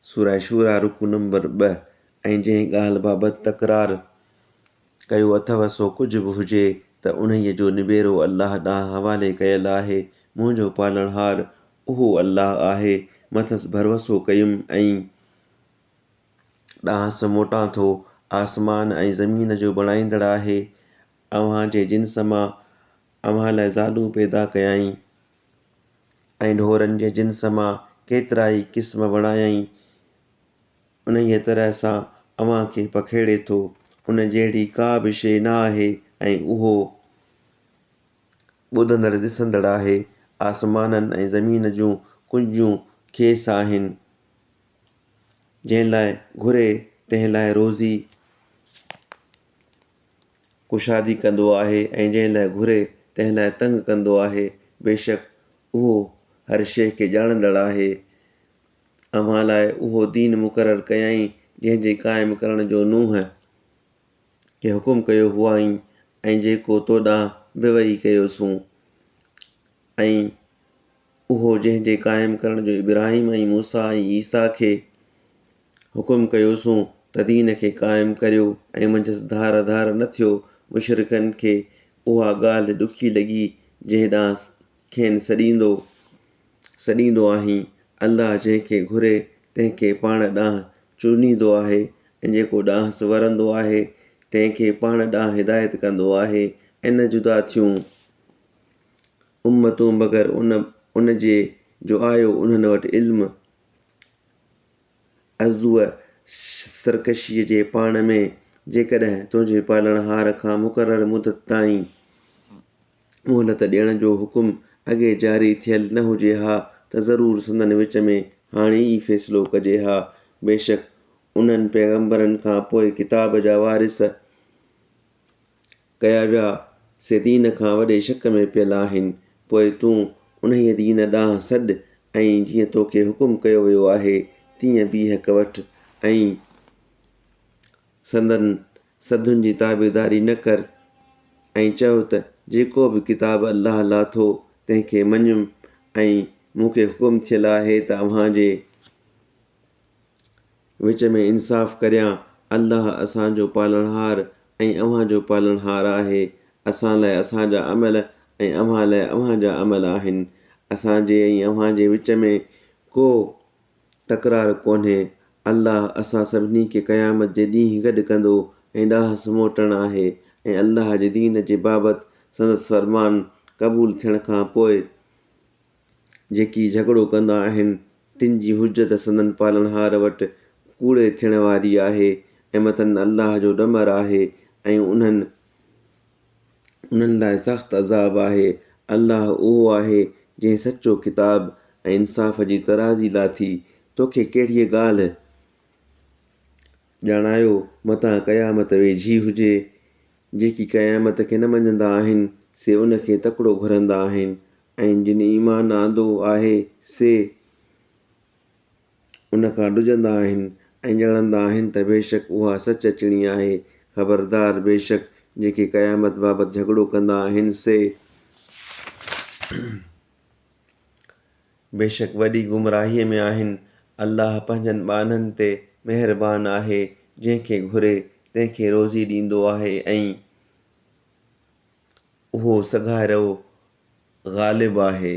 سوره شوريٰ رڪوع نمبر ٻه ۽ جنهن ڳالهه بابت تڪرار ڪيو اٿو سو ڪجهه به هجي ته انهيء جو نبيرو الله ڏانهن حوالي ڪيل آهي. منهنجو پالڻهار اهو الله آهي، مٿس ڀروسو ڪيم ۽ ڏانهس موٽان ٿو. آسمان ۽ زمين جو بڻائيندڙ آهي. اوهان جي جنس مان اوهان لاء زالون پيدا ڪيائين. ۽ ڍورن جي جنس مان ڪيترائي قسم بڻايائين. انهيء طرح سان اوهان کي پکيڙي ٿو. ان جهڙي ڪا به شيء نه آهي ۽ اهو ٻڌندڙ ڏسندڙ آهي. آسمانن ۽ زمين جون ڪنجيون کيس آهن. جنهن لاء گهري تنهن لاء روزي. ڪشادي ڪندو آهي ۽ جنهن لاء گهري تنهن لاء تنگ ڪندو آهي، بيشڪ اهو هر شيء کي ڄاڻندڙ آهي. اوهان لاء اهو دين مقرر ڪيائين جنهن جي قائم ڪرڻ جو نوح کي حڪم ڪيو هئائين ۽ جيڪو تو ڏانهن به وحي ڪيوسون ۽ اهو جنهن جي قائم ڪرڻ جو ابراهيم ۽ موسيٰ ۽ عيسيٰ کي حڪم ڪيوسون ته دين کي قائم ڪريو ۽ منجهس ڌار ڌار نه ٿيو. مشرڪن کي اها ڳالهه ڏکي لڳي جنهن ڏانهن کين سڏيندو سڏيندو آهين. الله جنهن کي گهري تنهن کي پاڻ ڏانهن چونڊيندو آهي ۽ جيڪو ڏانهس ورندو آهي تنهن کي پاڻ ڏانهن هدايت ڪندو آهي ۽ نه جدا ٿيون امتون مگر ان ان جي جو آيو انهن وٽ علم. عضوء سرڪشيء جي پاڻ ۾، جيڪڏهن تنهنجي پالڻهار کان مقرر مدت تائين مهلت ڏيڻ جو حڪم اڳي جاري ٿيل نه هجي ها ته ضرور سندن وچ ۾ هاڻي ئي فيصلو ڪجي ها. بيشڪ انهن پيغمبرن کان پوء ڪتاب جا وارث ڪيا ويا، سي دين کان وڏي شڪ ۾ پيل آهن، پوء تون انهيء دين ڏانهن سڏ ۽ جيئن توکي حڪم ڪيو ويو آهي، تيئن بيهڪ وٺ ۽ سندن سڌن جي تابعداري نه ڪر ۽ چئو ته جيڪو به ڪتاب الله لاٿو، تنهن کي مڃيم ۽ مون کي حڪم ٿيل آهي ته اوهان جي. وچ ۾ انصاف ڪريان، الله اسان جو پالڻهار ۽ اوهان جو پالڻهار آهي، اسان لاء اسان جا عمل ۽ اوهان لاء اوهان جا عمل آهن، اسان جي ۽ اوهان جي وچ ۾ ڪو تڪرار ڪونهي، الله اسان سڀني کي قيامت جي ڏينهن گڏ ڪندو ۽ ڏانهس موٽڻ آهي ۽ الله جي دين جي بابت سندس فرمان قبول ٿيڻ کان پوء جيڪي جهڳڙو ڪندا آهن، تن جي حجت سندن پالڻهار وٽ ڪوڙي ٿيڻ واري آهي ۽ مٿن الله جو ڏمر آهي ۽ انهن انهن لاء سخت عذاب آهي. الله اهو آهي جنهن سچو ڪتاب ۽ انصاف جي ترازي لاٿي. توکي ڪهڙيء ڳالهه ڄاڻايو، متان قيامت ويجهي هجي. جيڪي قيامت کي نه مڃندا آهن، سي ان کي تڪڙو گهرندا آهن ۽ جن ايمان آندو آهي، سي ان کان ڊڄندا آهن ۽ ڄاڻندا آهن ته بيشڪ اها سچ اچڻي آهي. خبردار! بيشڪ جيڪي قيامت بابت جهڳڙو ڪندا آهن، سي. بيشڪ وڏي گمراهيء ۾ آهن. الله پنهنجن ٻانهن تي مهربان آهي، جنهن کي گهري تنهن کي روزي ڏيندو آهي ۽ اهو سگهارو غالب آهي.